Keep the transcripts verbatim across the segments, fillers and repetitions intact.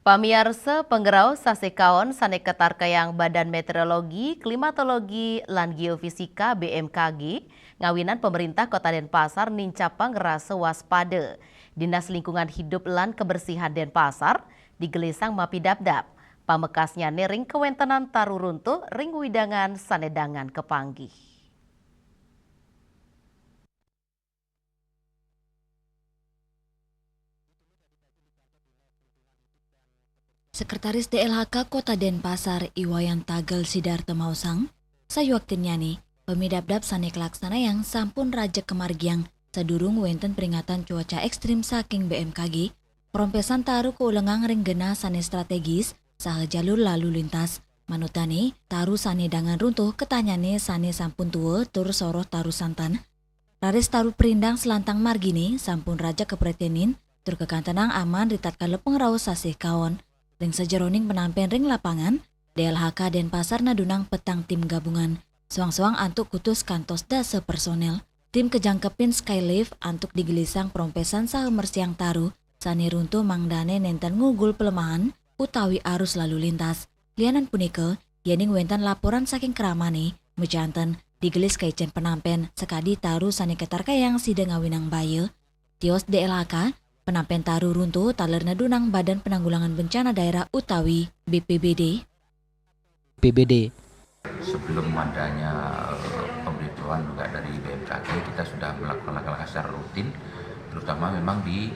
Pamiarsa, pangrauh sasih kaon sané katarkayang Badan Meteorologi, Klimatologi, lan Geofisika, B M K G, ngawinan pemerintah Kota Denpasar nincapang rasa waspada. Dinas Lingkungan Hidup lan Kebersihan Denpasar digelisang mapidabdab. Pamekasnyané ring kawéntenan taru runtuh ring wewidangan sané dangan kapanggih. Sekretaris D L H K Kota Denpasar, I Wayan Tagel Sidarta maosang, sayuaktinnyané pamidabdab sané kalaksanayang sampun rajeg kamargiang sadurung wénten peringatan cuaca ékstrim saking B M K G, prompésan taru kaulengang ring genah sané strategis saha jalur lalu lintas. Manut dané, taru sané dangan runtuh katanyané sané sampun tua tur soroh taru santan. Raris taru perindang salantang marginé sampun rajeg kapreténin tur kakantenang aman ritatkala pangrauh sasih kaon. Ring sajeroning penampén ring lapangan, D L H K Denpasar nadunang petang tim gabungan, soang-soang antuk kutus kantos dasa personél. Tim kajangkepin Skylift antuk digelisang prompésan saha mersihang taru sané runtuh mangdané nénten ngugul pelemahan utawi arus lalu lintas. Lianan punika, yéning wénten laporan saking kramané, majanten digelis kaicén penampén sakadi taru sané katarkayang sida ngawinang baya. Tios D L H K, penampén taru runtuh taler nadunang Badan Penanggulangan Bencana Daerah utawi B P B D. B P B D. Sebelum adanya, eh, pemberitahuan juga dari B M K G, kita sudah melakukan langkah-langkah secara rutin, terutama memang di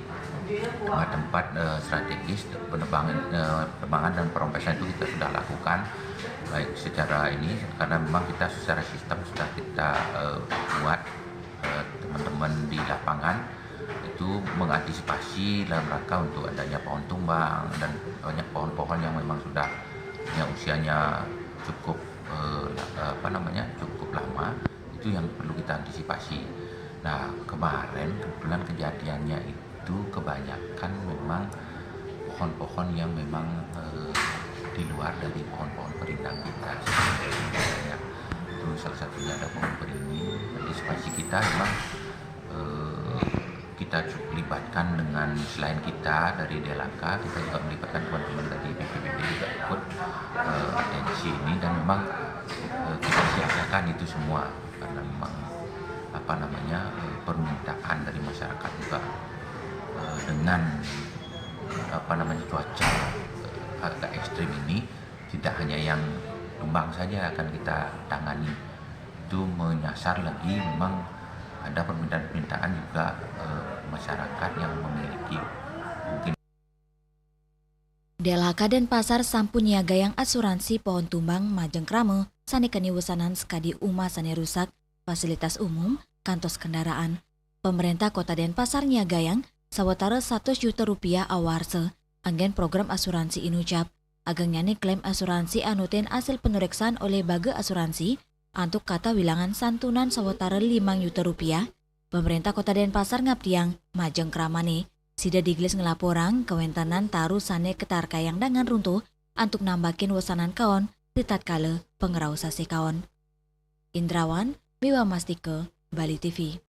tempat-tempat, eh, strategis penebangan, eh, penebangan dan perompésan itu kita sudah lakukan, baik secara ini, karena memang kita secara sistem sudah kita, eh, buat, eh, teman-teman di lapangan itu mengantisipasi dalam rangka untuk adanya pohon tumbang dan banyak pohon-pohon yang memang sudah punya usianya cukup, eh, la-, apa namanya, cukup lama, itu yang perlu kita antisipasi. Nah, kemarin kebetulan kejadiannya itu kebanyakan memang pohon-pohon yang memang, eh, di luar dari pohon-pohon perindang kita. Itu salah satunya ada pohon beringin. Antisipasi kita memang, eh, kita cu-, libatkan dengan, selain kita dari D L H K, kita juga melibatkan teman-teman dari B P B D juga ikut, eh, atensi ini dan memang, eh, kita siagakan itu semua karena memang, apa namanya, eh, permintaan dari masyarakat juga, eh, dengan, apa namanya, cuaca, eh, agak ekstrim ini, tidak hanya yang tumbang saja akan kita tangani. Itu menyasar lagi memang ada permintaan-permintaan juga, eh, masyarakat yang memiliki mungkin. D L H K Denpasar sampun nyiagayang asuransi pohon tumbang majeng krama sané keni wesanan sakadi umah sané rusak, fasilitas umum, kantos kendaraan. Pemerintah Kota Denpasar nyiagayang sawatara satus juta rupiah awarsa anggén program asuransi Inucap. Agengnyané klaim asuransi anutin asil panuréksan olih baga asuransi antuk katawilangan santunan sawatara limang juta rupiah. Pemerintah Kota Denpasar ngaptiang majeng kramané, sida digelis nglaporang kawéntenan taru sané katarkayang dangan runtuh antuk nambakin wesanan kaon ritatkala pangrauh sasih kaon. Indrawan, Wiwamastika, Bali T V.